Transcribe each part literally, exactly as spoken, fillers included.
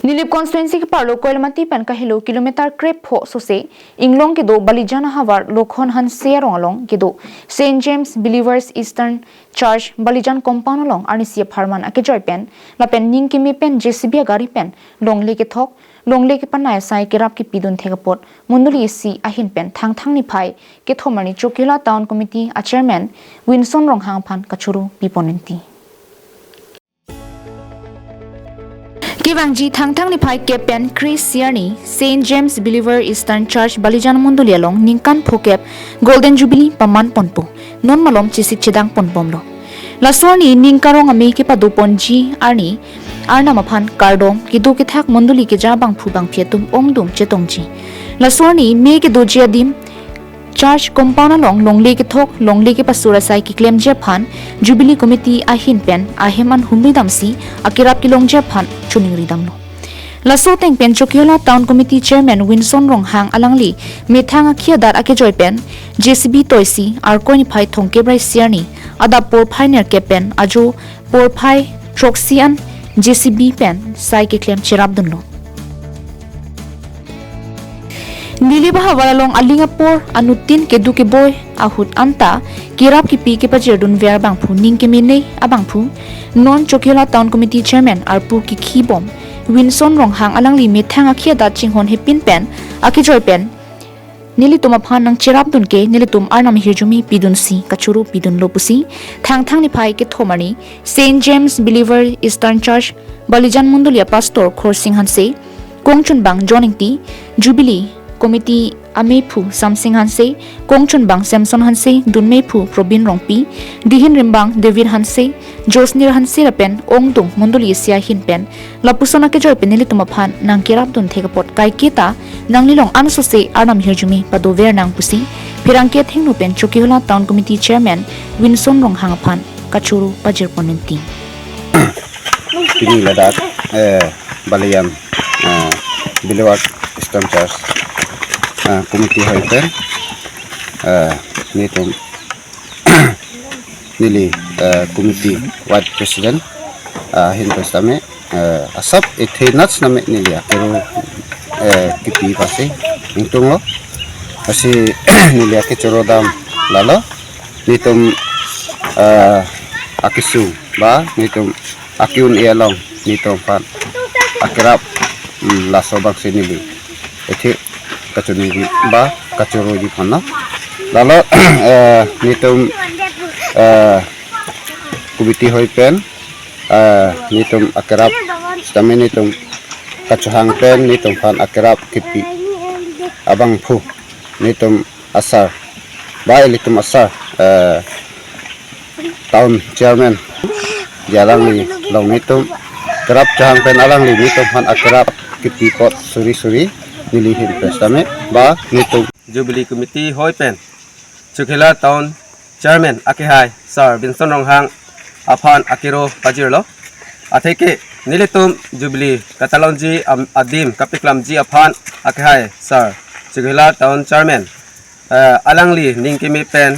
Nilip constituency keparlo Koilamati pen kahelo kilometer krepho sose Inglong kedo Balijan ahavar Lokhon Hanse arong along kedo Saint James Believers Eastern Church Balijan compound along arnisi apharman akejoi pen lapen ning keme pen J C B agari pen longle kethok, longle kepanai asai kerap kepidun thek apot mondoli isi ahin pen Thangthang niphai kethom arni Chokihola Town Committee a Chairman Winson Ronghang aphan kachoro pipon inti. Kevangji Thangthang niphai kep pen kre-isi arni Saint James Believer Eastern Church Balijan Mondoli along ningkan phokep Golden Jubilee paman ponpo, non malom chesik chedang ponbomlo. Laso arni ning karong ame kepado ponji arni Arnam aphan kardom, kedo kethak mondoli keja abangphu bangphi atum ongdung chetongji. Laso arni me kedoji adim Church compound along longle kethok, longle kepasur asai keklemji aphan Jubilee Committee ahin pen ahem an humri damsi akerap kelongji aphan choningri damlo. Laso ateng pen Chokihola Town Committee Chairman Winson Ronghang alangli methang akhi adat akejoi pen J C B toisi Arkoi niphai thomkep ra isi arni adap porphai nerkep pen ajo porphai throksi an J C B pen sai keklem cherapdunlo. Nilip ahavar along aling apor anuttin kedo keboi ahut anta kerap kepi kepajirdunver abangphu ning kemenei abangphu non Chokihola Town Committee Chairman arpu kekhibom Winson Ronghang alangli methang akhi adat chinghon hepin pen akejoi pen nelitum aphan nangcherapdun ke nelitum Arnam ahirjume pidunsi kachoro pidunlo pusi Thangthang niphai kethom arni Saint James Believer Eastern Church Balijan Mondoli a Pastor Khorsing Hanse, kongchunbang John Ingti, Jubilee Committee amephu Samsing Hanse, kongchunbang Samson Hanse, dunmephu Probin Rongpi, dihin rimbang David Hanse, Josnir Hanse lapen ongdung mondoli isi ahin pen lapuson akejoi pen nelitum aphan nangkerapdun thek apot kaiketa nanglilong ansose Arnam ahirjume padover nang pusi pherangke athengno pen Chokihola Town Committee Chairman Winson Ronghang aphan kachoro pajirpon inti. Pini ladak, eh, Balijan, eh, Believer Eastern Church, eh, Committee ahoi pen, eh, nelitum neli, eh, committee vice president, eh, ahin pen sitame, eh, asap ethe nat sitame neli akero, eh, kipi pasi ingtunglo. Pasi neli akechoro dam lalo. Nelitum, eh, akesung ba nelitum ake-un-e along nelitum aphan akerap, mm, laso abangsi neli ethe kachoningri ba kachoroji aphan lo. Lalo, eh, nelitum, eh, committee ahoi pen, eh, nelitum akerap sitame nelitum kachohang pen nelitum aphan akerap kipi abangphu nelitum asar ba ilitum asar, eh, town chairman, ya alangli along nelitum kerap chohang pen alangli nelitum aphan akerap kipi apot suri suri neli ahin pen sitame ba nelitum Jubilee Committee ahoi pen Chokihola Town Chairman akehai Sir Winson Ronghang aphan akero pajirlo. Atheke nelitum Jubilee katalonji am-, adim kapeklemji aphan akehai Sir Chokihola Town Chairman, eh, alangli ning keme pen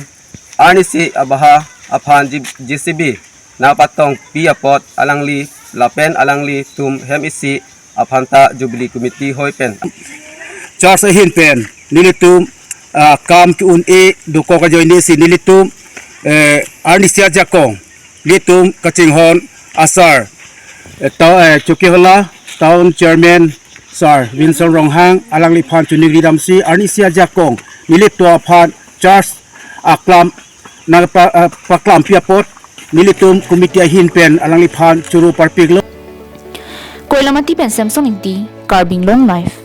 arnisi abaha aphan J-, J C B nangpatongpi apot alangli lapen alanglitum hem isi aphanta Jubilee Committee ahoi pen. Church ahin pen nelitum, ah, kam ke-un-e dokok ajoinesi nelitum, eh, arnisi ajakong nelitum kachinghon asar, eh, ta-, eh, Chokihola Town Chairman Sir Winson Ronghang alangliphan choningri damsi arnisi ajakong nelitum aphan church aklam nangpa-, ah, paklampi apot nelitum committee ahin pen alangliphan choro parpiklo. Koilamati pen Samson Ingti, Karbi Anglong Live.